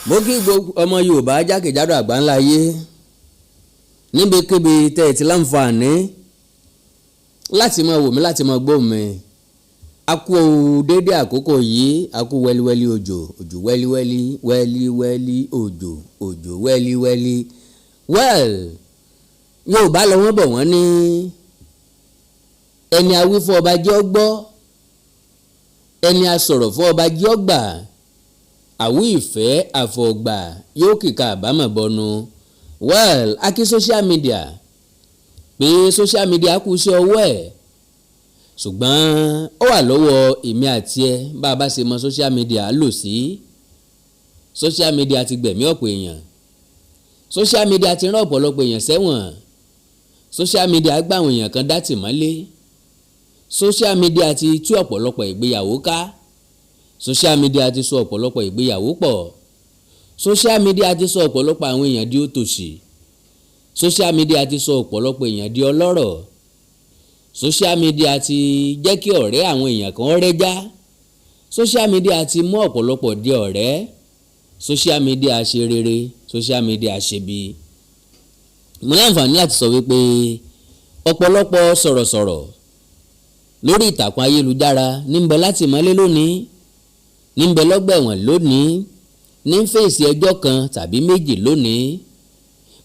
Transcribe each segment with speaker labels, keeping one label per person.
Speaker 1: Mo kí gbogbo ọmọ Yorùbá jákèjádò àgbáńlá ayé, níbikíbi tẹ́ ẹ ti láǹfààní láti máa wò mí, láti máa gbọ́ mi. A kú déédé àkókò yìí, a kú wẹ́líwẹ́lí òjò, òjò wẹ́líwẹ́lí, wẹ́líwẹ́lí òjò, òjò wẹ́líwẹ́lí. Well, Yorùbá lọ wọ́n bọ̀, wọ́n ní ẹni a wí fún ọba jẹ́ ó gbọ́, ẹni a sọ̀rọ̀ fún ọba jẹ́ ó gbà, àwí ìfẹ́ àfọ̀gbà yóò kíka àbámọ̀ bọnu. Well, a kí social media pé social media kú sí ọwọ́ ẹ̀, ṣùgbọ́n ó wà lọ́wọ́ èmi àti ẹ bá a bá ṣe mọ social media lò sí. Social media ti gbẹ̀mí ọ̀pọ̀ èèyàn, social media ti rán ọ̀pọ̀lọpọ̀ èèyàn sẹ́wọ̀n, social media gbà àwọn èèyàn kan dá tì mọ́lé, social media ti tú ọ̀pọ̀lọpọ̀ ìgbéyàwó ká, social media ti so ọ̀pọ̀lọpọ̀ ìgbéyàwó pọ̀, social media ti sọ ọ̀pọ̀lọpọ̀ àwọn èèyàn di òtòṣì, social media ti sọ ọ̀pọ̀lọpọ̀ èèyàn di ọlọ́rọ̀, social media ti jẹ́ kí ọ̀rẹ́ àwọn èèyàn kan rẹ́já, social media ti mú ọ̀pọ̀lọpọ̀ di ọ̀rẹ́. Social media ṣe rere, social media ṣe bí. Mo láǹfààní láti sọ wípé ọ̀pọ̀lọpọ̀ sọ̀rọ̀sọ̀rọ̀ lórí ìtàkùn ayélujára ní ń bẹ láti mọ́lé lónìí, ní ń bẹ lọ́gbà ẹ̀wọ̀n lónìí, ní ń fèsì ẹjọ́ kan tàbí méjì lónìí.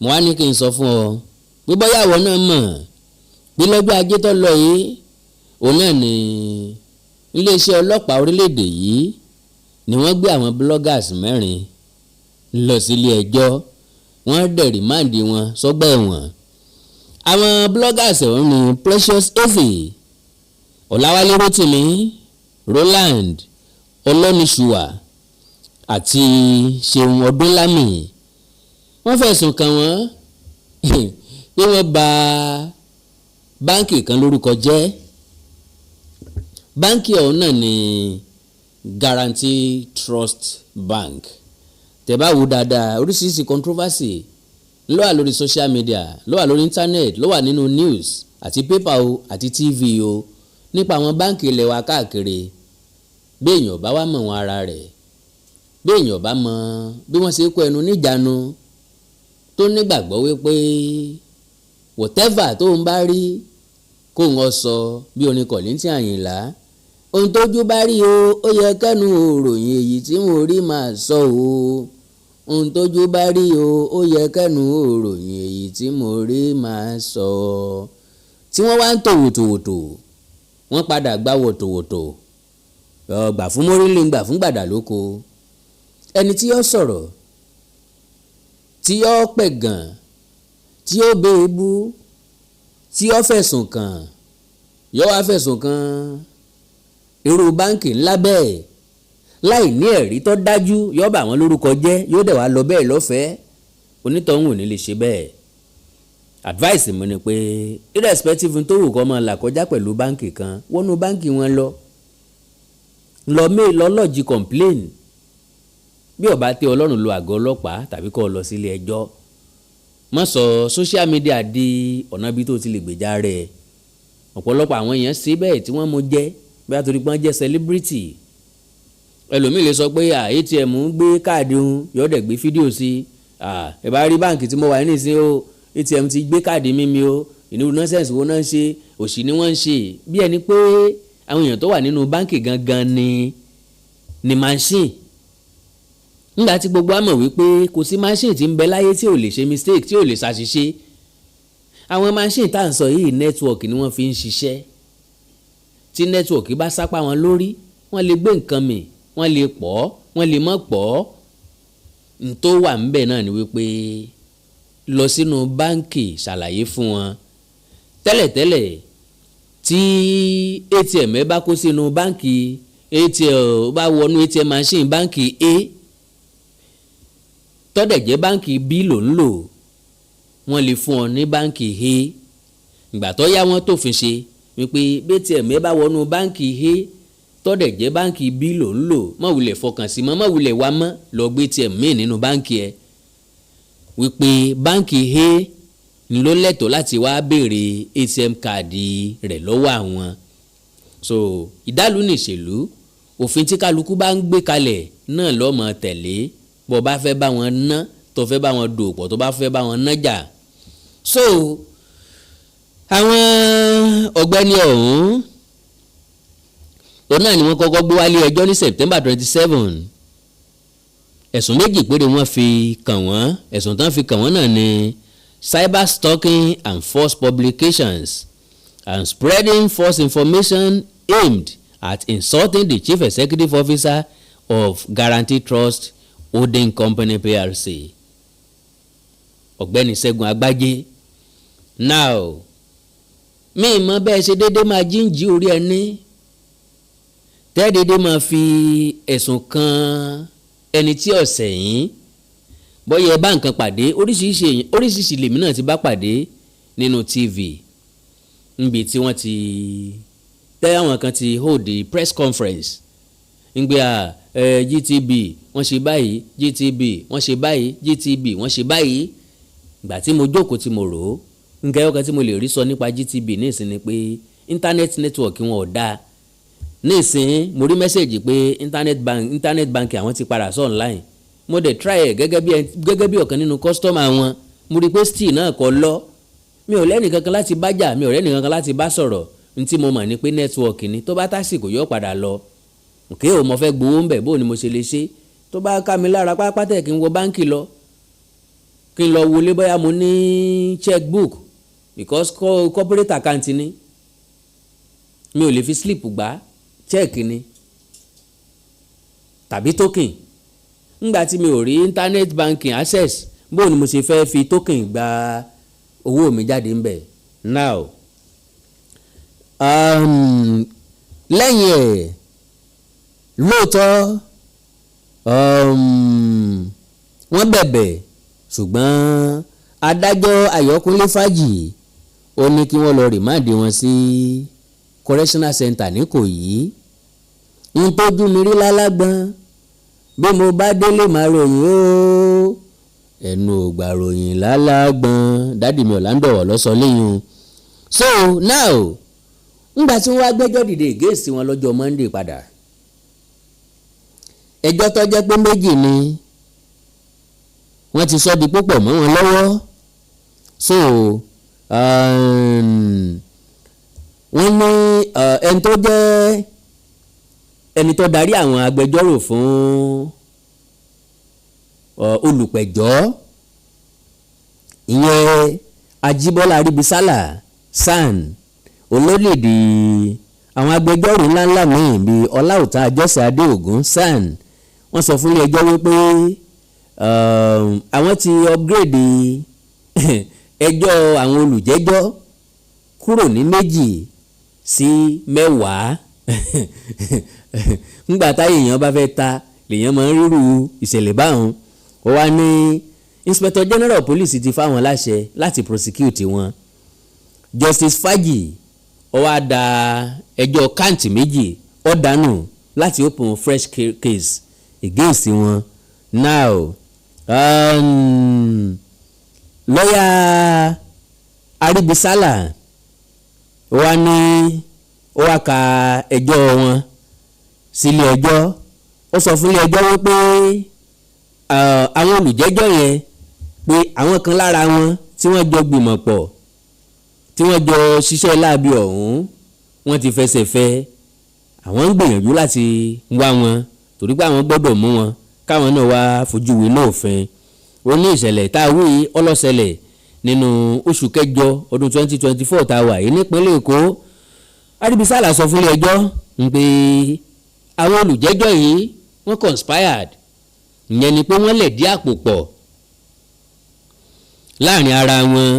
Speaker 1: Mo wá ní kí n sọ fún ọ pé bóyá àwọn náà mọ̀ pé lọ́jọ́ Ajé tó lọ yìí, òun náà ní iléeṣẹ́ ọlọ́pàá orílẹ̀-èdè yìí ni wọ́n gbé àwọn bloggers mẹ́rin lọ sílé ẹjọ́, wọ́n dẹ̀ remand wọn sọ́gbà ẹ̀wọ̀n. Àwọn bloggers ọ̀hún ni Precious Eze, Ọ̀làwálé Rótìmí, Roland Ọlọ́nìṣùwà àti Ṣeun Ọdúnlámì. Wọ́n fẹ̀sùn kàn wọ́n pé wọ́n bà báǹkì kan lórúkọ jẹ́. Báǹkì ọ̀hún náà ní Guaranty Trust Bank. Tẹ́ bá wò dáadáa, oríṣiríṣi controversy ló wà lórí social media, ló wà lórí internet, ló wà nínú news àti paper o àti TV o nípa àwọn báǹkì ilẹ̀ wa káàkiri. Bí èèyàn bá wá mọ̀ wọn ara rẹ̀, bí èèyàn bá mọ bí wọ́n ṣe kó ẹnu níjànú, tó nígbàgbọ́ wípé whatever tó ń bá rí kó ń sọ bí orin Kollington Àyìnlá, ohun tójú bá rí o, ó yẹ kẹ́nu òròyìn, èyí tí mo rí máa sọ o. Ohun tójú bá rí o, ó yẹ kẹ́nu òròyìn, èyí tí mo rí máa sọ. Tí wọ́n wá ń tò wòtòwòtò, wọ́n padà gbá wòtòwòtò, gbà fún mórílẹ̀, gbà fún gbàdà lóko. Ẹni tí yóò sọ̀rọ̀, tí yóò pẹ̀gàn, tí yóò béèbú, tí yóò fẹ̀sùn kàn, yóò wá fẹ̀sùn kàn irú báǹkì ńlá bẹ́ẹ̀ láì ní ẹ̀rí tó dájú, yóò bà wọ́n lórúkọ jẹ́, yóò dẹ̀ wá lọ bẹ́ẹ̀ lọ́fẹ̀ẹ́, onítọ̀hún ò ní lè ṣe bẹ́ẹ̀. Advice mi ni pé irrespective tó wù kó máa là kọjá pẹ̀lú báǹkì kan, wọnú báǹkì wọn lọ, lọ mail, lọ lodge complain. Bí ó bá tẹ́ Ọlọ́run, lo àgọ́ ọlọ́pàá tàbí kó lọ sílé ẹjọ́. Má sọ social media di ọ̀nà bí tó ti lè gbèjà rẹ̀. Ọ̀pọ̀lọpọ̀ àwọn èèyàn ṣe bẹ́ẹ̀ tí wọ́n mú jẹ́ bí a torí pé wọ́n jẹ́ celebrity. Ẹlòmíì lè sọ pé ATM ń gbé káàdì òun, yóò dẹ̀ gbé fídíò sí. Ẹ bá rí báǹkì tí mo wà nísìnyí o, ATM ti gbé káàdì mímí o. Ìnú nonsense wo náà ń ṣe? Òṣì ni wọ́n ń ṣe, bí ẹni pé àwọn èèyàn tó wà nínú báǹkì gangan ni machine, nígbà tí gbogbo á mọ̀ wípé kò sí machine tí ń bẹ láyé tí ò lè ṣe mistake, tí ò lè ṣàṣìṣe. Àwọn machine tá à ń sọ yìí, network ni wọ́n fi ń ṣiṣẹ́. Tí network bá sápá wọn lórí, wọ́n lè gbé nǹkan mì, wọ́n lè pọ̀, wọ́n lè mọ̀ pọ̀. N tó wà ńbẹ̀ náà ni wípé lọ sínú báǹkì, ṣàlàyé fún wọn. Tẹ́lẹ̀tẹ́lẹ̀, tí ATM ẹ bá kó sínú báǹkì, ATM bá wọnú ATM machine báǹkì A, tọ́dẹ̀ jẹ́ báǹkì B ló ń lò, wọ́n lè fún ọ ní báǹkì A. Ìgbà tó yá, wọ́n tófin ṣe wípé bí ATM ẹ bá wọnú báǹkì A, tọ́dẹ̀ jẹ́ báǹkì B ló ń lò, má wulẹ̀ fọkàn sí mọ́, má wulẹ̀ wá mọ́, lọ gbé ATM míì nínú báǹkì ẹ, wípé báǹkì A ń ló lẹ́tọ̀ọ́ láti wá béèrè ATM káàdì rẹ̀ lọ́wọ́ àwọn. So ìdálù nìṣèlú, òfin tí kálukú bá ń gbé kalẹ̀ náà ló máa tẹ̀lé. Bó bá fẹ́ bá wọn ná, tó fẹ́ bá wọn dòpọ̀, tó bá fẹ́ bá wọn nájà. So àwọn ọ̀gbẹ́ni ọ̀hún, òun náà ni wọ́n kọ́kọ́ gbé wálé ẹjọ́ ní September 27. Ẹ̀sùn méjì péré wọ́n fi kàn wọ́n. Ẹ̀sùn tán fi kàn wọ́n náà ni cyber stalking and false publications and spreading false information aimed at insulting the chief executive officer of Guaranty Trust Holding Company PLC, Ọ̀gbẹ́ni Ṣẹ́gun Agbájé. Now, mi mọ bẹ́ẹ̀ ṣe déédéé máa jíǹjí orí ẹni tẹ́ déédéé máa fi ẹ̀sùn kan ẹni tí ọ̀sẹ̀ yín, bọ́yá ẹ bá nǹkan pàdé. Oríṣiríṣi èèyàn, oríṣiríṣi lèmi náà ti bá pàdé nínú TV, níbi tí wọ́n ti tẹ́ àwọn kan ti hold the press conference ngbé à ẹ GTB wọ́n ṣe báyìí, GTB wọ́n ṣe báyìí, GTB wọ́n ṣe báyìí. Ìgbà tí mo jókòó, tí mo rò ó, nǹkan ẹyọ kan tí mo lè rí sọ nípa GTB ní ìsìn ni pé internet network wọn ò dáa. Ní ìsìn, mo rí message pé internet banking àwọn ti padà sí online. Mo dẹ̀ try ẹ̀ gẹ́gẹ́ bí ọ̀kan nínú customer wọn. Mo rí i pé still náà kọ́ lọ. Mi ò lẹ́nì kankan láti bá jà, mi ò rẹ́nì kankan láti bá sọ̀rọ̀. N tí mo mọ̀ ni pé network ni, tó bá tásìkò yóò padà lọ. Òkè ò mo fẹ́ gbowó ń bẹ̀, bó ni mo ṣe lè ṣe? Tó bá ká mi lára pápátẹ̀, kí n wọ báńkì lọ, kí n lọ wọlé bóyá mo ní checkbook, because corporate account ni, mi ò lè fi slip gbà, check ni tàbí token. Ńgbà tí mi ò rí internet banking access, bó ni mo ṣe fẹ́ fi token gba owó mi jáde ń bẹ̀? Now, lẹ́yìn ẹ̀, lóòótọ́ wọ́n bẹ̀bẹ̀, ṣùgbọ́n adájọ́ Ayọ̀kúnlé Fájì ó ní kí wọ́n lọ remand wọn sí correctional center n'Íkòyí. N tójú mi rí lálágbọ́n, bí mo bá délé máa ròyìn ó, ẹnu ò gbà ròyìn lálágbọ́n. Daddy mi Ọ̀làǹdọ̀wọ̀ lọ́sọ léyìn o. So now, ńgbà tí wọ́n wá gbẹ́jọ́ dìde against wọn lọ́jọ́ Monday padà, ẹjọ́ tó jẹ́ pé méjì ni wọ́n ti sọ di púpọ̀ mọ́ wọn lọ́wọ́. So wọ́n ní ẹni tó jẹ́ ẹni tó darí àwọn agbẹjọ́rò fún olùpẹ̀jọ́, ìyẹn Ajíbọ́lá Aríbísálà SAN, olólèdè àwọn agbẹjọ́rò ńláńlá míì bíi Ọláòtá Àjọsẹ̀ Adéògùn SAN, wọ́n sọ fún ilé ẹjọ́ wípé àwọn ti upgrade ẹjọ́ àwọn olùjẹ́jọ́ kúrò ní méjì sí 10. Ńgbà táyé èèyàn bá fẹ́ ta lèèyàn máa ń rírú ìṣẹ̀lẹ̀ báwọn. Ó wá ní Inspector General of Police ti fáwọn láṣẹ láti prosecute wọn. Justice Faji ó wá da ẹjọ́ count méjì, ó dànù láti open fresh case against wọn. Now, lọ́yà Arìbísálà wá ní ó wá ka ẹjọ́ wọn sílé ẹjọ́. Ó sọ fún ilé ẹjọ́ wípé àwọn olùjẹ́jọ́ yẹn, pé àwọn kan lára wọn tí wọ́n jọ gbìmọ̀ pọ̀, tí wọ́n jọ ṣiṣẹ́ láabi ọ̀hún, wọ́n ti fẹsẹ̀ fẹ́. Àwọn ń gbìyànjú láti wá wọn torí pé àwọn gbọ́dọ̀ mú wọn káwọn náà wá fojú winá òfin. Ó ní ìṣẹ̀lẹ̀ tá a wí ọlọ́ṣẹlẹ̀ nínú oṣù kẹjọ ọdún 2024 tá a wà yìí nípínlẹ̀ Èkó. Arìbísálà sọ fún ilé ẹjọ́ ń pé àwọn olùjẹ́jọ́ yìí, wọ́n conspired, ìyẹn ni pé wọ́n lè dí àpò pọ̀ láàrin ara wọn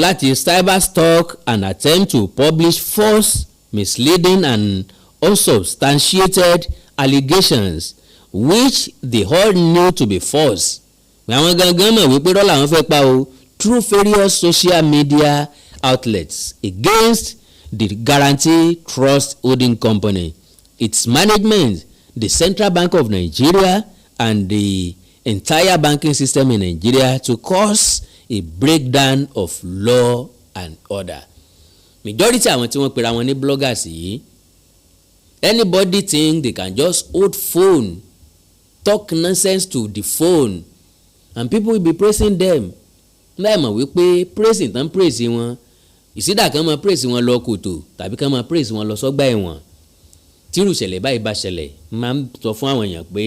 Speaker 1: láti cyber stalk and attempt to publish false, misleading and unsubstantiated allegations which they all knew to be false. Àwọn gangan mọ̀ wípé rọ́lá àwọn fẹ́ pa o, through various social media outlets against the Guaranty Trust Holding Company, its management, the Central Bank of Nigeria and the entire banking system in Nigeria to cause a breakdown of law and order. Majority àwọn tí wọ́n pera wọn ní bloggers yìí, anybody think they can just hold phone Talk nonsense to the phone and people will be praising them, láì mọ̀ wípé praising tán praise wọn ìsídà kan máa praise wọn lọ kòtò tàbí kan máa praise wọn lọ sọ́gbà ẹ̀wọ̀n. Tírú ìṣẹ̀lẹ̀ báyìí bá ṣẹlẹ̀, máa ń sọ fún àwọn èèyàn pé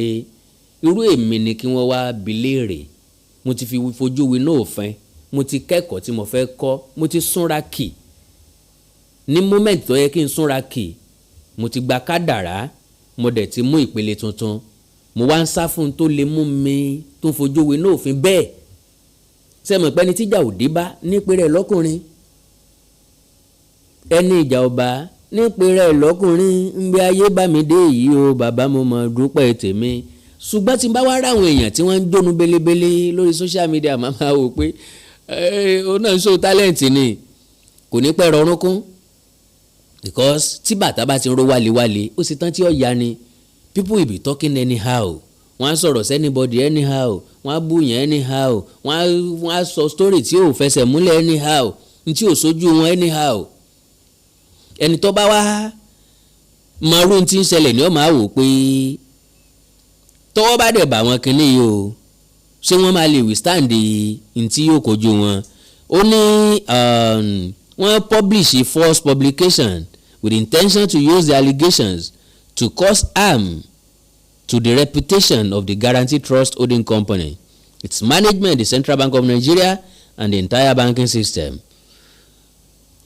Speaker 1: irú èmi ni kí wọ́n wá bi léèrè. Mo ti fi fojú winá òfin, mo ti kẹ́kọ̀ọ́ tí mo fẹ́ kọ́, mo ti súnra kì ní moment tó yẹ kí n súnra kì, mo ti gba kádàrá, mo dẹ̀ ti mú ìpele tuntun. Mo wá ń sá fún un tó lè mú mi tó fojú winá òfin bẹ́ẹ̀. Sẹ́mi pẹ́ni tíjà òdì bá nípe rẹ̀ lọ́kùnrin, ẹni ìjà ọba nípe rẹ̀ lọ́kùnrin ń gbé ayé bá mi dé yìí o, bàbá, mo mọ̀ dúpẹ́ tèmi. Ṣùgbọ́n tí n bá wá ráwọn èèyàn tí wọ́n ń jónu belebele lórí social media, máa máa wò pé ó náà ń show talent ni, kò ní pẹ́ rọrùn kún, because tí bàtà bá ti ń ro wálewále, ó sì tán tí ó ya ni. People will be talking anyhow. Wọ́n á sọ̀rọ̀ sí anybody anyhow, wọ́n á búyàn anyhow, wọ́n á sọ story tí ò fẹsẹ̀ múlẹ̀ anyhow, tí ò sójú wọn anyhow. Ẹni tó bá wá mọ̀rún tí ń ṣẹlẹ̀ ni ó máa wò pé tọ́wọ́ bá dẹ̀ bá wọn kínní yìí o, ṣé wọ́n máa lè withstand ntí yóò kojú wọn? Ó ní wọ́n publish a false publication with the intention to use the allegations to cause harm to the reputation of the Guaranty Trust Holding Company, its management, the Central Bank of Nigeria, and the entire banking system.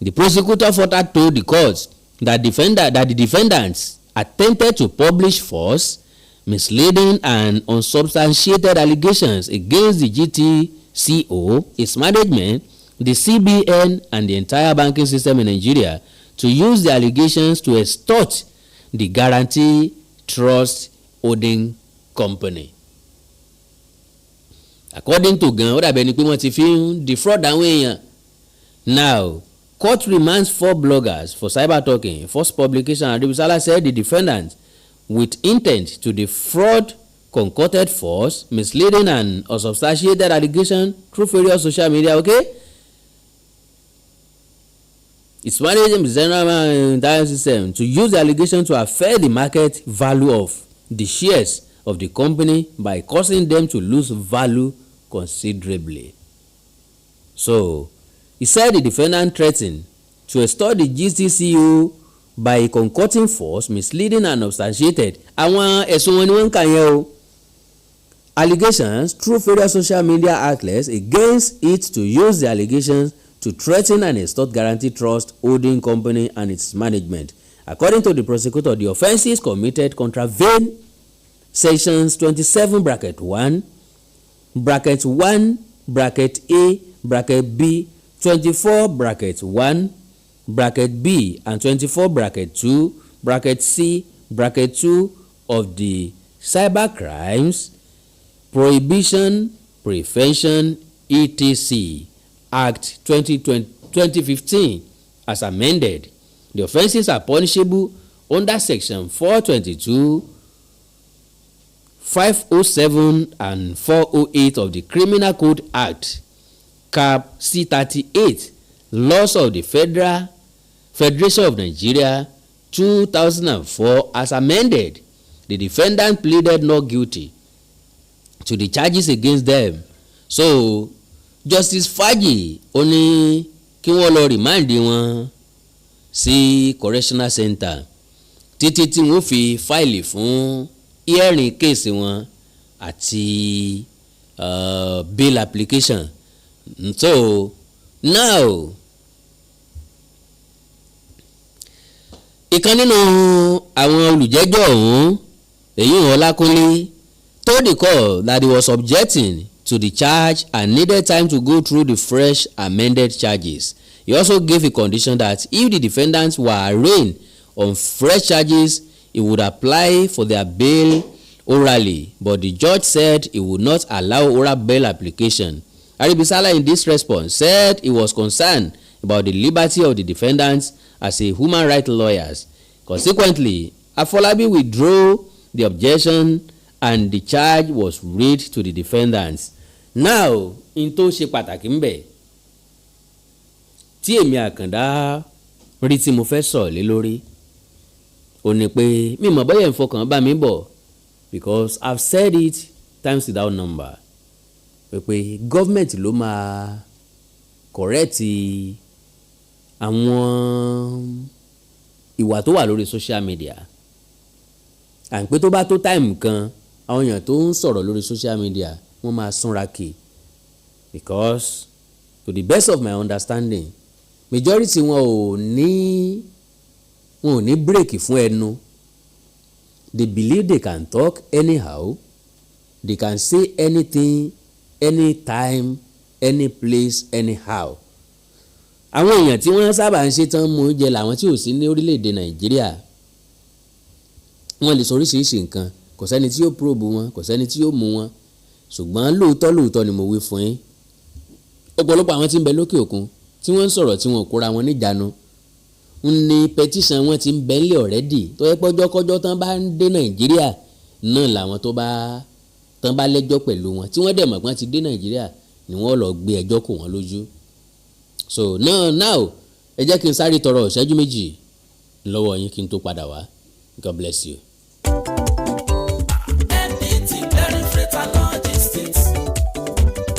Speaker 1: The prosecutor further told the court that the defendants attempted to publish false, misleading, and unsubstantiated allegations against the GTCO, its management, the CBN, and the entire banking system in Nigeria to use the allegations to extort the Guaranty Trust Holding Company. According to gan, ó dàbẹ̀ ni pé wọ́n ti fi ń defraud àwọn èèyàn. Now, court remands four bloggers for cyber talking, false publication. Aribisala said the defendants, with intent to defraud, concocted false, misleading and unsubstantiated allegation through various social media, okay? Its management, the general entire system, to use the allegation to affect the market value of the shares of the company by causing them to lose value considerably. So, he said the defendant threatened to extort the GTCO by concocting false, misleading and unsubstantiated. Àwọn ẹ̀sùn wọn ni wọ́n ń kà yẹn o. Allegations through various social media outlets against it to use the allegations to threaten and extort Guaranty Trust Holding Company and its management. According to the prosecutor, the offences committed contravene sections 27 bracket 1 bracket 1 bracket A bracket B, 24 bracket 1 bracket B and 24 bracket 2 bracket C bracket 2 of the Cybercrimes Prohibition, Prevention, etc. Act 2015 as amended. The offences are punishable under section 422, 507 and 408 of the Criminal Code Act, Cap C38, Laws of the Federal Federation of Nigeria, 2004 as amended. The defendant pleaded not guilty to the charges against them. So Justice Faji ó ní kí wọ́n lọ remand wọn sí correctional center títí tí wọ́n fi file fún hearing case wọn àti bail application. So now, ìkan nínú àwọn olùjẹ́jọ́ ọ̀hún, èyí Ọlákúnlé, told the court that he was objecting to the charge and needed time to go through the fresh amended charges. He also gave a condition that if the defendants were arraigned on fresh charges, he would apply for their bail orally, but the judge said he would not allow oral bail application. Aribisala, in this response, said he was concerned about the liberty of the defendants as a human rights lawyers. Consequently, Afolabi withdrew the objection and the charge was read to the defendants. Now, n tó ṣe pàtàkì ń bẹ̀ tí èmi Àkàndá rí tí mo fẹ́ sọ̀rọ̀ lé lórí, ó ní pé mi mọ̀ bóyá ìfọkàn bá mi bọ̀. Because I've said it times without number pé government ló máa correct àwọn ìwà tó wà lórí social media, à ń pé tó bá tó time kan, àwọn èèyàn tó ń sọ̀rọ̀ lórí social media, wọ́n máa súnra kì, because to the best of my understanding, majority wọn ò ní break fún ẹnu. They believe they can talk anyhow, they can say anything, anytime, any place, anyhow. Àwọn èèyàn tí wọ́n sábà ń ṣe tán mú jẹ làwọn tí ò sí ní orílẹ̀-èdè Nàìjíríà. Wọ́n lè sọ oríṣiríṣi nǹkan, kò sẹ́ni tí yóò probe wọn, kò sẹ́ni tí yóò mú wọn. Ṣùgbọ́n lóòótọ́ lóòótọ́ ni mo wí fún yín, ọ̀pọ̀lọpọ̀ àwọn tí ń bẹ lókè òkun tí wọ́n ń sọ̀rọ̀, tí wọ́n kóra wọn níjànú, ń ní petition wọn ti ń bẹ ńlẹ̀ already, tó yẹ pọ́jọ́kọ́jọ́ tán bá ń dé Nàìjíríà náà làwọn tó bá tán bá lẹ́jọ́ pẹ̀lú wọn, tí wọ́n dẹ̀ mọ̀ pé wọ́n ti dé Nàìjíríà, ni wọ́n lọ gbé ẹjọ́ kò wọ́n lójú. So now, ẹ jẹ́ kí n sáré tọrọ ìṣẹ́jú 2 lọ́wọ́ yín kí n tó padà wá. God bless you.
Speaker 2: MDT Clearing Freight and Logistics,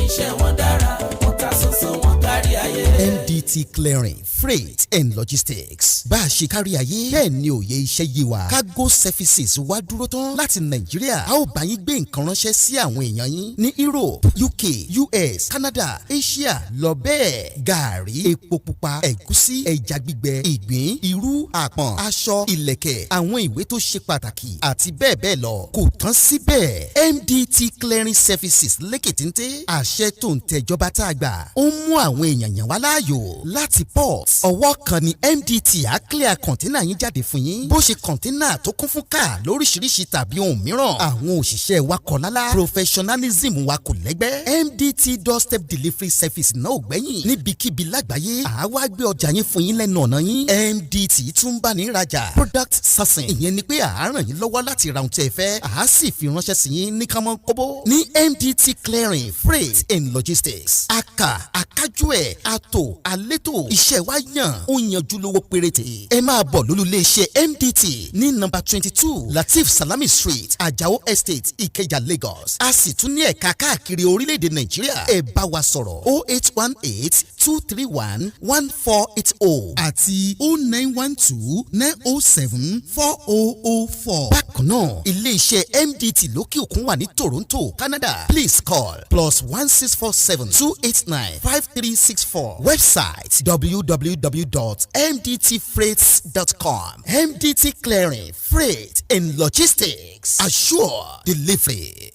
Speaker 2: iṣẹ́ wọn dára, wọ́n ta sánsán, wọ́n kárí ayé.
Speaker 3: MDT Clearing Freight and Logistics, bá a ṣe kárí ayé bẹ́ẹ̀ ni òye iṣẹ́ yé wa. Cargo services wá dúró tán láti Nàìjíríà. A ó bá yín gbé nǹkan ránṣẹ́ sí àwọn èèyàn yín ní Europe, UK, US, Canada, Asia lọ bẹ́ẹ̀. Gàárì, epo pupa, ẹ̀gúsí, ẹja gbígbẹ, ìgbín, irú, àpọ̀n, aṣọ, ìlẹ̀kẹ̀, àwọn ìwé tó ṣe pàtàkì àti bẹ́ẹ̀ bẹ́ẹ̀ lọ. Kò tán síbẹ̀, MDT Clearing Services lékètéńté àṣẹ tó ń tẹ̀jọba tá a gbà, ó ń mú àwọn èèyàn yàn wá láàyò láti port. Ọwọ́ kan ni MDT á clear container yín jáde fún yín, bó ṣe container tó kún fún káà lóríṣiríṣi tàbí ohun mìíràn. Àwọn òṣìṣẹ́ wa kọ̀ lálá, professionalism wa kò lẹ́gbẹ́. MDT doorstep delivery service náà ò gbẹ́yìn. Níbikíbi lágbàáyé, àá wá gbé ọjà yín fún yín lẹ́nu ọ̀nà yín. MDT tún bá ní rajà, product sourcing, ìyẹn ni pé àá ràn yín lọ́wọ́ láti ra ohun tí ẹ fẹ́, àá sì fi ránṣẹ́ sí yín ní kánmọ́ kóbó. Ní MDT Clearing Freight and Logistics, aka akájú ẹ̀, àtò àlétò, iṣẹ́ wa yàn, ó yanjú, lówó péréte. Ẹ máa bọ̀ lólú iléeṣẹ́ MDT ní nọ́mbà 22 Lateef Salami Street, Ajao Estate, Ìkẹjà, Lagos. A sì tún ní ẹ̀ka káàkiri orílẹ̀-èdè Nàìjíríà. Ẹ bá wa sọ̀rọ̀ 08182311480 àti 09129074004. Bákan náà, ilé-iṣẹ́ MDT lókè òkun wà ní Toronto, Canada. Please call +16472895364. Website www.mdtfreights.com. MDT Clearing Freight and Logistics, assure delivery.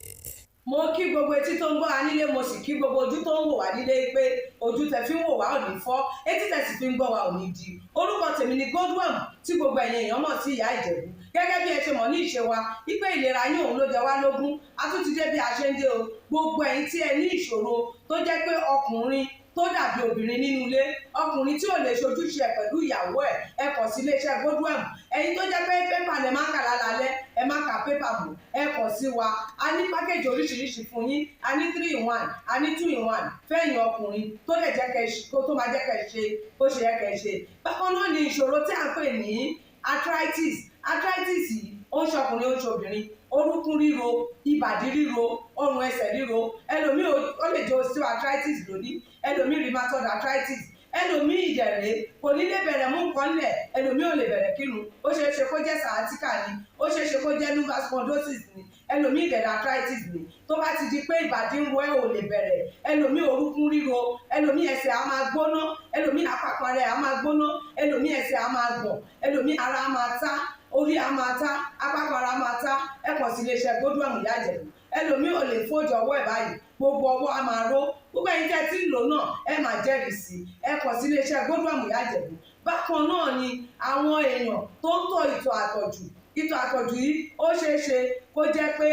Speaker 4: Mo kí gbogbo etí tó ń gbọ́ wa nílé, mo sì kí gbogbo ojú tó ń wò wá nílé pé ojú tẹ fi ń wò wá ò ní fọ́, etí tẹ sì fi ń gbọ́ wa ò ní di. Orúkọ tèmi ni Godwin, tí gbogbo ẹ̀yin èèyàn mọ̀ sí Ìyá Ìjẹ̀bú. Gẹ́gẹ́ bí ẹ ṣe mọ̀ ní ìṣe wa wípé ìlera yín òun ló jẹ wá lógún, a tún ti dé bí a ṣe ń dé o. Gbogbo ẹ̀yin tí ẹ ní ìṣòro tó jẹ́ pé ọkùnrin tó dàbí obìnrin nínú ilé, ọkùnrin tí ò lè ṣojúṣe ẹ̀ pẹ̀lú ìyàwó ẹ̀, ẹ kàn sí iléeṣẹ́ Godwin. Ẹ̀yin tó jẹ́ pé paper lẹ máa ń kà lálálẹ́, ẹ má ka paper mọ́, ẹ kàn sí wa. A ní package oríṣiríṣi fún yín. A ní three in one, a ní two in one fẹ́yìn ọkùnrin tó lè jẹ́ kẹ́ kó tó máa jẹ́ kẹ́ ṣe bó ṣe yẹ kẹ́ ṣe. Bákan náà ni ìṣòro tí à ń pè ní arthritis. Arthritis yìí, ó ń ṣọkùnrin, ó ń ṣobìnrin. Orúnkún ríro, ìbàdí ríro, ọrùn ẹsẹ̀ ríro. Ẹlòmíì, ó lè jẹ́ osteoarthritis lónìí, ẹlòmíì rheumatoid arthritis, ẹlòmíì ìdẹ̀rẹ̀ kò ní lè bẹ̀rẹ̀ mú nǹkan lẹ̀, ẹlòmíì ò lè bẹ̀rẹ̀ kírun. Ó ṣeé ṣe kó jẹ́ sciatica ni, ó ṣeé ṣe kó jẹ́ lumbar spondylosis ni, ẹlòmíì ìdẹ̀rẹ̀ arthritis ni. Tó bá ti di pé ìbàdí ń ro ẹ́, ò lè bẹ̀rẹ̀, ẹlòmíì orúnkún ríro, ẹlòmíì ẹsẹ̀ á máa gbóná, ẹlòmíì àpapọ̀ rẹ̀ á máa gbóná, ẹlòmíì ẹsẹ̀ á máa gbọ̀n, ẹlòmíì ara á máa ta, orí á máa ta, apákan ara máa ta, ẹ kàn sí iléeṣẹ́ Godwin Ìyá Ìjẹ̀bú. Ẹlòmíì ò lè fold ọwọ́ ẹ̀ báyìí, gbogbo ọwọ́ á máa ró. Gbogbo ẹ̀yin tẹ́ tí ń lò náà, ẹ máa jẹ́rìí sí. Ẹ kàn sí iléeṣẹ́ Godwin Ìyá Ìjẹ̀bú. Bákan náà ni àwọn èèyàn tó ń tọ̀ ìtọ̀ àtọ̀jù. Ìtọ̀ àtọ̀jù yìí, ó ṣeé ṣe kó jẹ́ pé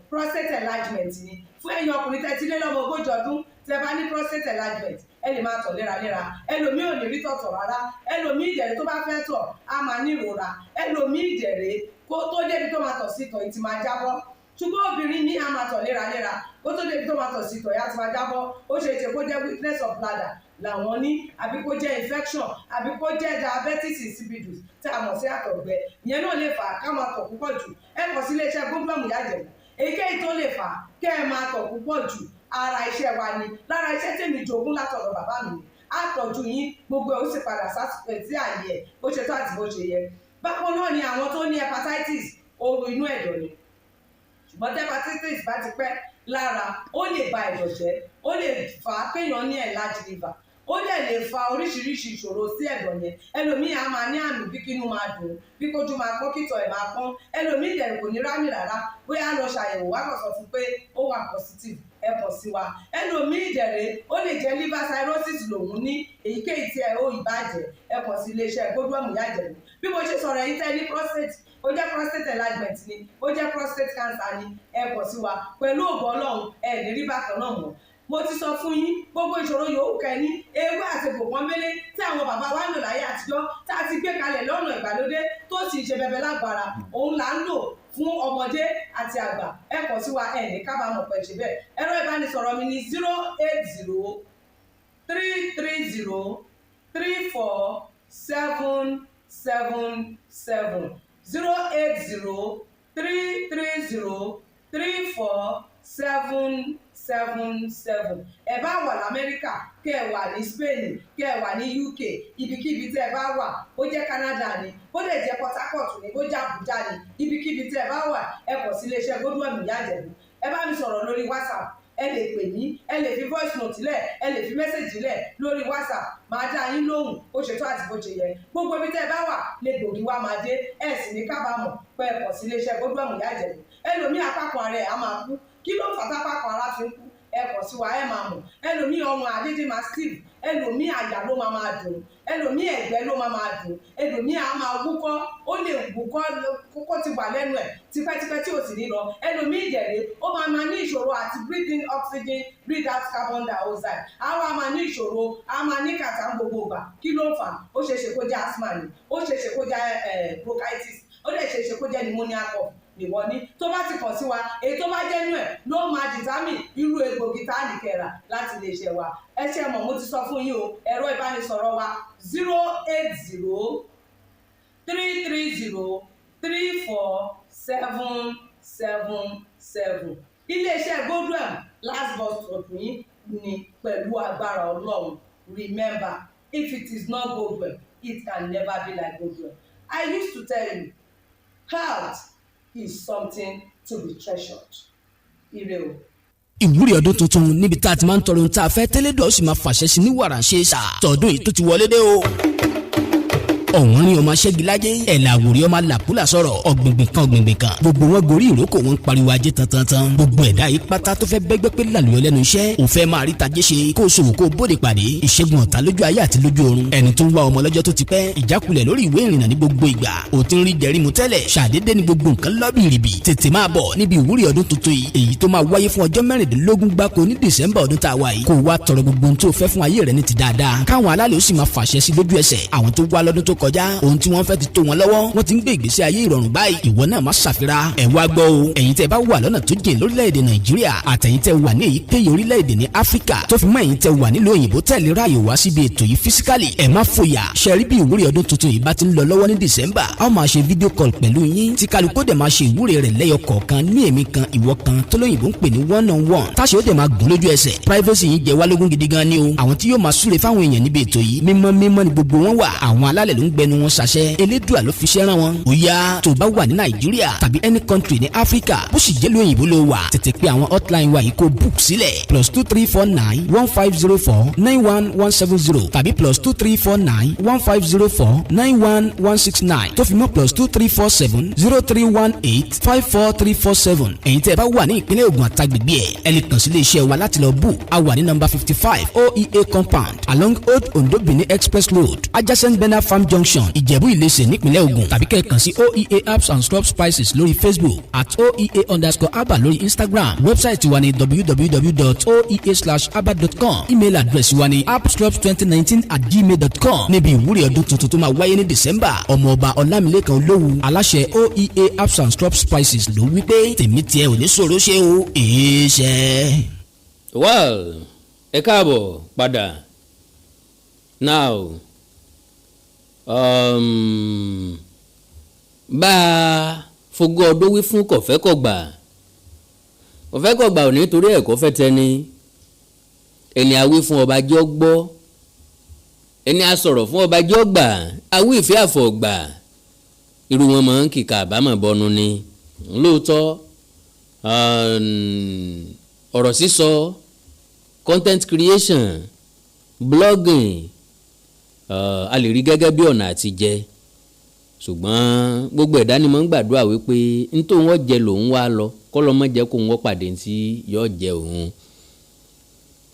Speaker 4: prostate enlargement ni. Fún ẹ̀yin ọkùnrin tẹ́ ti lé lọ́mọ 40 ọdún, tẹ́ bá ní prostate enlargement, ẹ lè máa tọ̀ léraléra. Ẹlòmíì ò ní rí tọ̀tọ̀ rárá. Ẹlòmíì ìdẹ̀rẹ̀, tó bá fẹ́ tọ̀, á máa ní ìrora. Ẹlòmíì ìdẹ̀rẹ̀, kó tó débi tó máa tọ̀ sí, ìtọ̀ yìí ti máa jábọ́. Ṣùgbọ́n obìnrin ní a máa tọ̀ léraléra, ó tó débi tó máa tọ̀ sí, ìtọ̀ yá ti máa jábọ́. Ó ṣe é ṣe kó jẹ́ weakness of bladder làwọn ní, àbí kó jẹ́ infection, àbí kó jẹ́ diabetes insipidus tí a mọ̀ sí àtọ̀gbẹ. Ìyẹn náà lè fà á ká máa tọ̀ púpọ̀ jù. Ẹ kàn sí iléeṣẹ́ Godwem Ìyá Ìjẹ̀bú. Èyíkéyìí tó lè fà á kẹ́ ẹ máa tọ̀ púpọ̀ jù, ara iṣẹ́ wa ni. Lára iṣẹ́ tèmi jogún látọ̀dọ̀ bàbá mi ni. Á tọ́jú yín, gbogbo ẹ̀ ó sì padà sí àyè ẹ̀ bó ṣe tó àti bó ṣe yẹ. Bákan náà ni àwọn tó ní hepatitis, ooru inú ẹ̀dọ̀ ni. Ṣùgbọ́n tí hepatitis bá ti pẹ́ lára, ó lè ba ẹ̀dọ̀ jẹ́, ó lè fà á kéèyàn ní enlarged liver, ó dẹ̀ lè fa oríṣiríṣi ìṣòro sí ẹ̀dọ̀ yẹn. Ẹlòmíì á máa ní àmì bí kínú máa dùn, bí kójú máa pọ́n, kítọ̀ ẹ̀ máa pọ́n. Ẹlòmíì dẹ̀ kò ní rámì rárá. Bóyá lọ ṣàyẹ̀wò, wá kàn sọ fún pé ó wà positive. Ẹ kàn sí wa. Ẹlòmíì dẹ̀rẹ̀, ó lè jẹ́ liver cirrhosis lòun ní. Èyíkéyìí tí ẹ ó ìbàjẹ́, ẹ kàn sí iléeṣẹ́ Godwem Ìyá Ìjẹ̀bú. Bí mo ṣe sọ̀rọ̀ yìí, tẹ́ ní prostate, ó jẹ́ prostate enlargement ni, ó jẹ́ prostate cancer ni, ẹ kàn sí wa. Pẹ̀lú ògo Ọlọ́run, ẹ ní rí bákan náà mọ́. Mo ti sọ fún yín, gbogbo ìṣòro yòówù kẹ́ni, ewé àti egbò pọ́nbélé tí àwọn bàbá wa ń lò láyé àtijọ́, tá a ti gbé kalẹ̀ lọ́nà ìgbàlódé, tó sì ń ṣe bẹbẹ lágbára, òun là ń lò fún ọmọdé àti àgbà. Ẹ kàn sí wa, ẹ ní kábàámọ̀ pẹ̀ ṣe bẹ́ẹ̀. Ẹ̀rọ ìbánisọ̀rọ̀ mi ní 08033034777, 08033034777. Ẹ bá wà lamẹ́ríkà, kẹ́ ẹ wà ní Spain, kẹ́ ẹ wà ní UK, ibikíbi tẹ́ ẹ bá wà, bó jẹ́ Canada ni, bó lè jẹ́ Port Harcourt ni, bó jẹ́ Abuja ni, ibikíbi tẹ́ ẹ bá wà, ẹ kàn sí iléeṣẹ́ Godwem Ìyá Ìjẹ̀bú. Ẹ bá mi sọ̀rọ̀ lórí WhatsApp, ẹ lè pè mí, ẹ lè fi voice note lẹ̀, ẹ lè fi message lẹ̀ lórí WhatsApp, máa dá yín lóhùn bó ṣe tó àti bó ṣe yẹ. Gbogbo ibi tẹ́ ẹ bá wà lè gbòógì wá máa dé. Ẹ sì ní kábàámọ̀ pé ẹ kàn sí iléeṣẹ́ Godwem Ìyá Ìjẹ̀bú. Ẹlòmíì, apákan ara ẹ̀ á máa kú. Kí ló ń fà tápákan ara fi ń kú? Ẹ kàn sí wa, ẹ máa mọ̀. Ẹlòmíì, ọrùn àdédé máa stiff. Ẹlòmíì, àyà ló máa máa dùn. Ẹlòmíì, ẹ̀gbẹ́ ló máa máa dùn. Ẹlòmíì á máa wúkọ́, ó lè wúkọ́ kókó ti wà lẹ́nu ẹ̀ tipẹ́tipẹ́ tí ò sì ní lọ. Ẹlòmíì ìdẹ̀rẹ̀, ó máa máa ní ìṣòro àti breathe in oxygen, breathe out carbon dioxide. Á wá máa ní ìṣòro, á máa ní kàtà ń gbogbo ìgbà. Kí ló ń fà? Ó ṣeé ṣe kó jẹ́ asthma ni, ó ṣeé ṣe kó jẹ́ bronchitis, ó lè ṣeé ṣe kó jẹ́ pneumonia cough nìwọ ní. Tó bá ti kàn sí wa, èyí tó bá jẹ́ nú ẹ̀ ló máa determine irú egbògi tá a lè kẹrà láti lè ṣe wa. Ẹ ṣe mọ̀, mo ti sọ fún yín o. Ẹ̀rọ ìbánisọ̀rọ̀ wa, 08033034777. Iléeṣẹ́ Godwem, last bus stop yín ni pẹ̀lú agbára Ọlọ́run. Remember, if it is not Godwem, it can never be like Godwem. I used to tell you, health is something to be treasured. Ire o.
Speaker 5: Ìwúrí ọdún tuntun, níbi tá a ti máa ń tọrọ ohun tá a fẹ́ tẹ́lẹ̀ dọ̀, ó sì máa fàṣẹ sí ní wàrà ṣe é sà. Tọdún yìí tó ti wọlé dé o. Ọ̀wọ́n rí ọmọ aṣẹ́gilájẹ́, ẹ̀là àwòrí ọmọ làkúlà sọ̀rọ̀, ọ̀gbìngbìn kan ọ̀gbìngbìn kan, gbogbo wọn gorí ìrókò, wọn ń pariwo ajé tantantan. Gbogbo ẹ̀dá yìí pátá tó fẹ́ bẹ́gbẹ́ pé làlùyọ lẹ́nu iṣẹ́, ò fẹ́ máa rí tajé ṣe, kó o ṣòwò, kó o bóde pàdé, ìṣègùn ọ̀tá lójú ayé àti lójú ọ̀run, ẹni tó ń wá ọmọ lọ́jọ́ tó ti pẹ́, ìjákulẹ̀ lórí ìwé ìrìnnà ní gbogbo ìgbà, ò ti ń rí jẹrí mu tẹ́lẹ̀, ṣàdédé ní gbogbo nǹkan lọ́bìrìbì, tètè máa bọ̀ níbi ìwúrí ọdún tuntun yìí, èyí tó máa wáyé fún ọjọ́ 16 gbáko ní December ọdún tá a wà yìí, kó o wá tọrọ gbogbo ohun tó fẹ́ fún ayé rẹ ní ti dáadáa, káwọn alálẹ̀ ó sì máa fàṣẹ sí lójú ẹsẹ̀. Àwọn tó wá lọ́dún tó kọjá, ohun tí wọ́n fẹ́ ti tó wọn lọ́wọ́, wọ́n ti ń gbé ìgbésí ayé ìrọ̀rùn báyìí. Ìwọ náà má ṣàfira. Ẹ̀ wá gbọ́ o, ẹ̀yin tẹ́ bá wà lọ́nà tó jìn lórílẹ̀‐èdè Nàìjíríà, àtẹ̀yin tẹ́ wà ní èyíkéyìí orílẹ̀-èdè ní Áfíríkà, tó fi mọ́ ẹ̀yin tẹ́ wà nílùú òyìnbó tẹ̀lé ráàyè wá síbi ètò yìí physically, ẹ̀ má fòyà. Ṣẹ̀rí bí ìwúrí ọdún tuntun yìí bá ti ń lọ lọ́wọ́ ní December, a ó máa ṣe video call pẹ̀lú yín, tí kálukú dẹ̀ máa ṣe ìwúrí rẹ̀ lẹ́yọ kọ̀ọ̀kan ní èmi kan, ìwọ kan, tó lóyìnbó ń pè ní one on one, táṣe ó dẹ̀ máa gùn lójú ẹsẹ̀. Privacy yín jẹ́ wá lógún gidi gan ni o. Àwọn tí yóò máa súre fáwọn èèyàn níbi ètò yìí, mímọ́ mímọ́ ni gbogbo wọn wà. Àwọn alálẹ̀ ló ń gbẹnu wọn ṣàṣẹ, Elédùà ló fi ṣẹ́ rán wọn. Ó yá, tó bá wà ní Nàìjíríà tàbí any country ní Áfíríkà, bó sì jẹ́ lóyìnbó ló wà, tètè pé àwọn hotline wa yìí kó book sílẹ̀: +234 915 049 1170 tàbí +234 915 049 1169, tó fi mọ́ +234 703 185 4347. Ẹ̀yin tẹ́ ẹ bá wà ní ìpínlẹ̀ Ògùn àtàgbègbè ẹ̀, ẹ lè kàn sí iléeṣẹ́ wa láti lọ book. A wà ní number 55, OEA compound, along Old Ondo Benin Express Road, adjacent Bena Farm Junction. Junction, Ìjẹ̀bú Ìlẹsẹ̀, nípínlẹ̀ Ògùn, tàbí kẹ́ ẹ kàn sí OEA Herbs and Scrub Spices lórí Facebook, @oea_herbal lórí Instagram. Website wa ní www.oea/herbal.com. Email address wa ní herbscrubs2019@gmail.com. Níbi ìwúrí ọdún tuntun tó máa wáyé ní December, Ọmọọba Ọlámilẹ́kan Olówu, aláṣẹ OEA Herbs and Scrub Spices, ló wí pé tèmi tiẹ̀ ò ní sọ̀rọ̀ ṣe o, èé ṣe.
Speaker 1: Well, ẹ káàbọ̀ padà. Now, bá a fogún ọdún wí fún kọ̀fẹ́kọ̀gbà, kọ̀fẹ́kọ̀gbà ò ní torí ẹ̀kọ́ fẹ́ tẹni ẹni àwí fún ọba jẹ́ ọ gbọ́, ẹni a sọ̀rọ̀ fún ọba jẹ́ ọ gbà, awí ìfẹ́ àfọ̀gbà, irú wọn máa ń kìkà àbámọ̀ bọnu ni. Lóòótọ́, ọ̀rọ̀ sísọ, content creation, blogging, a lè rí gẹ́gẹ́ bí ọ̀nà àtijẹ, ṣùgbọ́n gbogbo ẹ̀dá ni mo ń gbàdúrà wípé n tó wọ́n jẹ lòun wá lọ, kọ́ lọ́ mọ́ jẹ́ kó wọ́n pàdé tí yóò jẹ òun.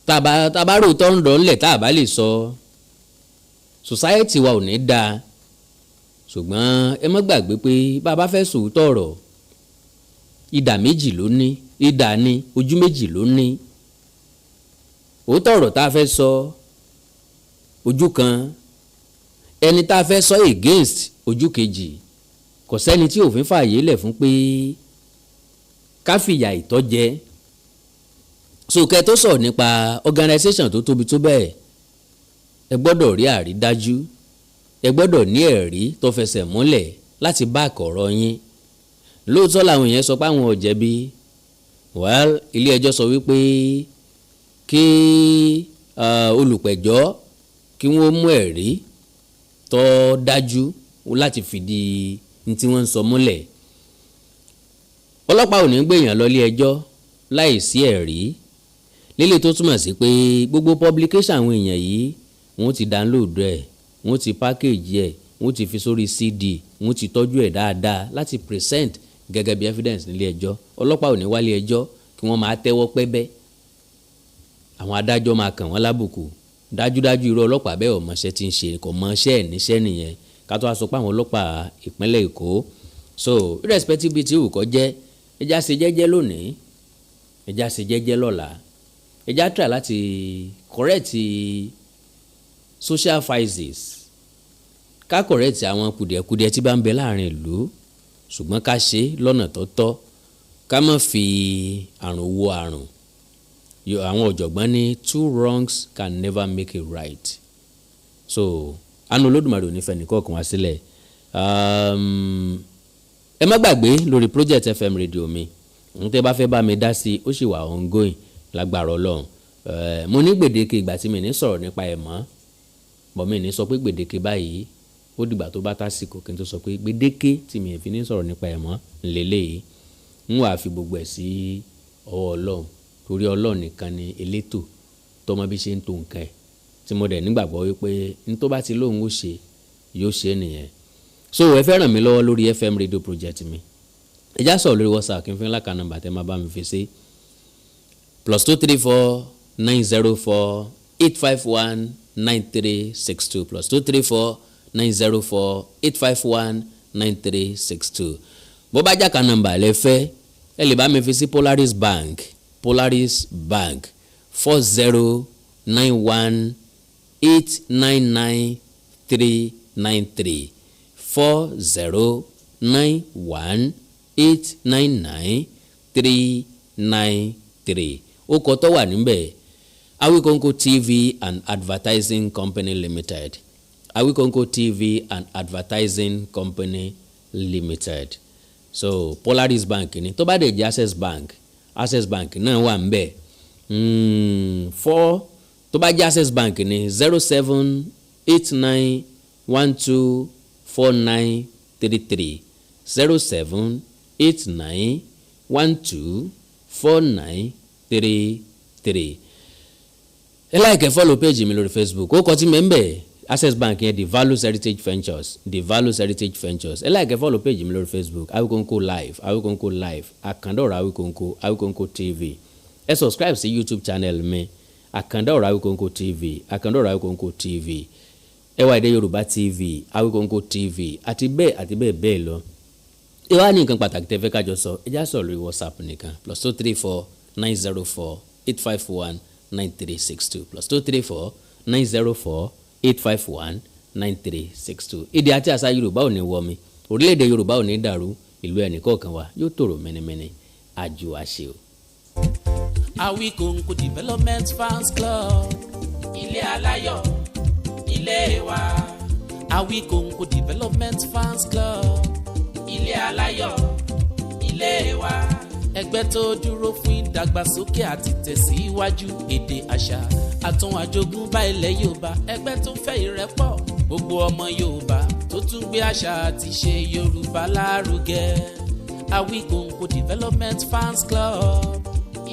Speaker 1: Tàbá rò tọ́ ń dọ̀ ńlẹ̀ tá a bá lè sọ, society wa ò ní dáa. Ṣùgbọ́n ẹ má gbàgbé pé bá a bá fẹ́ sòótọ́ ọ̀rọ̀, ìdà méjì ló ní, ìdà ní ojú méjì ló ní. Òótọ́ ọ̀rọ̀ tá a fẹ́ sọ, ojú kan, ẹni tá a fẹ́ sọ against, ojú kejì. Kò sẹ́ni tí òfin fààyè lẹ̀ fún pé ká fìyà ìtọ́jẹ. So kẹ́ tó sọ̀rọ̀ nípa organisation tó tóbi tó bẹ́ẹ̀, ẹ gbọ́dọ̀ rí àrídájú, ẹ gbọ́dọ̀ ní ẹ̀rí tó fẹsẹ̀ múlẹ̀ láti back ọ̀rọ̀ yín. Lóòótọ́ làwọn èèyàn sọ pé àwọn ò jẹ̀bi. Well, ilé ẹjọ́ sọ wípé kí olùpẹ̀jọ́ kí wọ́n mú ẹ̀rí tó dájú láti fìdí ní tí wọ́n ń sọ múlẹ̀. Ọlọ́pàá ò ní gbèyàn lọ ilé ẹjọ́ láì sí ẹ̀rí lílé, tó túmọ̀ sí pé gbogbo publication àwọn èèyàn yìí, wọ́n ti download ẹ̀, wọ́n ti package ẹ̀, wọ́n ti fi sórí CD, wọ́n ti tọ́jú ẹ̀ dáadáa láti present gẹ́gẹ́ bí evidence nílé ẹjọ́. Ọlọ́pàá ò ní wálé ẹjọ́ kí wọ́n máa tẹ́wọ́ pẹ́bẹ́, àwọn adájọ́ máa kàn wọ́n lábùkù. Dájúdájú, irú ọlọ́pàá bẹ́ẹ̀ ò mọṣẹ́ tí ń ṣe, kò mọṣẹ́ ẹ̀ níṣẹ́ nìyẹn, ká tó wá sọ pé àwọn ọlọ́pàá ìpínlẹ̀ Èkó. So irrespective bíi tí ìwù kọ́ jẹ́, ẹ já ṣe jẹ́jẹ́ lónìí, ẹ já ṣe jẹ́jẹ́ lọ́la, ẹ já try láti correct social vices, ká correct àwọn kùdìẹ̀kudiẹ tí bá ń bẹ láàrin ìlú, ṣùgbọ́n ká ṣe lọ́nà tó tọ́, ká má fi àrùn wo àrùn. Àwọn ọ̀jọ̀gbọ́n ní two wrongs can never make a right. So àánú Olódùmarè ò ní fẹ́ nìkọ̀ọ̀kan wá sílẹ̀. Ẹ má gbàgbé lórí project FM radio mi, n tẹ́ bá fẹ́ bá mi dá sí, ó sì wà ongoing lágbára Ọlọ́run. Mo ní gbèdéke ìgbà tí mi ní sọ̀rọ̀ nípa ẹ̀ mọ́ bọ̀, mi ní sọ pé gbèdéke báyìí. Ó dìgbà tó bá tásìkò kí n tó sọ pé gbèdéke tí mi fi ní sọ̀rọ̀ nípa ẹ̀ mọ́ ńlẹ́lẹ́yìí. Ń wàá fi gbogbo ẹ̀ sí ọwọ́ Ọlọ́run, torí Ọlọ́run nìkan ni elétò tọmọ bí ṣe ń to nǹkan ẹ̀, tí mo dẹ̀ nígbàgbọ́ wípé n tó bá ti lóun ó ṣe, yóò ṣe nìyẹn. So ẹ fẹ́ ràn mí lọ́wọ́ lórí FM radio project mi, ẹ já sọ̀rọ̀ lórí WhatsApp, kí n fún láka nọ́mbà tẹ́ máa bá mi fi sí: +234 904 851 9362, +234 904 851 9362. Bó bá jẹ́ account nọ́mbà lẹ fẹ́, ẹ lè bá mi fi sí Polaris Bank, Polaris Bank, 4091899393, 4091899393. Ó kọ tó wà níbẹ̀, Awikonko TV and Advertising Company Limited, Awikonko TV and Advertising Company Limited. So Polaris Bank ni. Tó bá dẹ̀ jẹ́ Access Bank, Access Bank náà wà níbẹ̀. Four, tó bá jẹ́ Access Bank ní 0789124933, 0789124933. Ẹ like, ẹ follow page mi lórí Facebook. Ó kọ tí mi ń bẹ̀, Access Bank yẹn, The Values Heritage Ventures, The Values Heritage Ventures. Ẹ like, ẹ follow page mi lórí Facebook, Awikonko Live, Awikonko Live, Àkàndọ̀rọ̀ Awikonko, Awikonko TV. Ẹ subscribe sí YouTube channel mi, Àkàndọ̀rọ̀ Awikonko TV, Àkàndọ̀rọ̀ Awikonko TV. Ẹwà Èdè Yorùbá TV, Awikonko TV, àti bẹ́ẹ̀ àti bẹ́ẹ̀ bẹ́ẹ̀ lọ. Ìwà ní nǹkan pàtàkì tẹ́ fẹ́ kájọ sọ, ẹ já sọ̀rọ̀ lórí WhatsApp nìkan: +234 904 851 9362, +234 904 851 9362. Èdè àti àṣà Yorùbá ò ní wọmi, orílẹ̀-èdè Yorùbá ò ní dàrú, ìlú ẹnìkọ̀ọ̀kan wa yóò tòrò mẹ́nimẹ́ni. Àjò àṣẹ o.
Speaker 2: Awikonko Development Fans Club, ilé aláyọ̀ ilé wa. Awikonko Development Fans Club, ilé aláyọ̀ ilé wa. Ẹgbẹ́ tó dúró fún ìdàgbàsókè àti tẹ̀síwájú èdè, àṣà àtún àjogúnbá ilẹ̀ Yorùbá. Ẹgbẹ́ tó fẹ́ ìrẹ́pọ̀ gbogbo ọmọ Yorùbá, tó tún gbé àṣà àti ṣe Yorùbá lárugẹ. Awikonko Development Fans Club,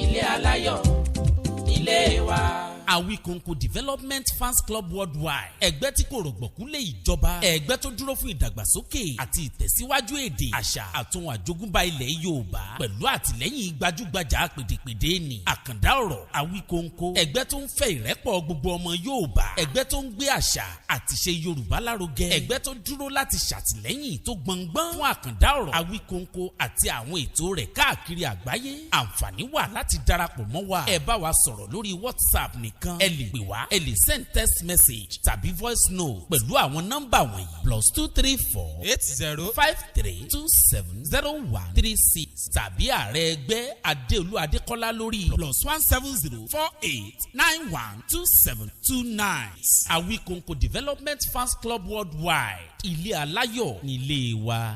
Speaker 2: ilé aláyọ̀ ilé wa. Awikonko Development Fans Club Worldwide, ẹgbẹ́ tí kò rọ̀gbọ̀kú lé ìjọba, ẹgbẹ́ tó dúró fún ìdàgbàsókè àti ìtẹ̀síwájú èdè, àṣà àtún àjogúnbá ilẹ̀ Yorùbá, pẹ̀lú àtìlẹ́yìn gbajúgbajà pèdèpèdè ní àkàndá ọ̀rọ̀ Awikonko. Ẹgbẹ́ tó ń fẹ́ ìrẹ́pọ̀ gbogbo ọmọ Yorùbá, ẹgbẹ́ tó ń gbé àṣà àti ṣe Yorùbá lárugẹ, ẹgbẹ́ tó dúró láti ṣàtìlẹ́yìn tó gbọngbọ́n fún àkàndá ọ̀rọ̀ Awikonko àti àwọn ètò rẹ̀ káàkiri àgbáyé. Àǹfààní wà láti darapọ̀ mọ́ wa. Ẹ bá wa sọ̀rọ̀ lórí WhatsApp nìkan, ẹ lè pè wá, ẹ lè send text message tàbí voice note pẹ̀lú àwọn nọ́mbà wọ̀nyí: +234
Speaker 6: 80
Speaker 2: 53270136, tàbí ààrẹ ẹgbẹ́ Adéolú Adékọ́lá lórí +1 70 48 91 27 29. Awikonko Development Fans Club Worldwide, ilé aláyọ̀ nílé wa.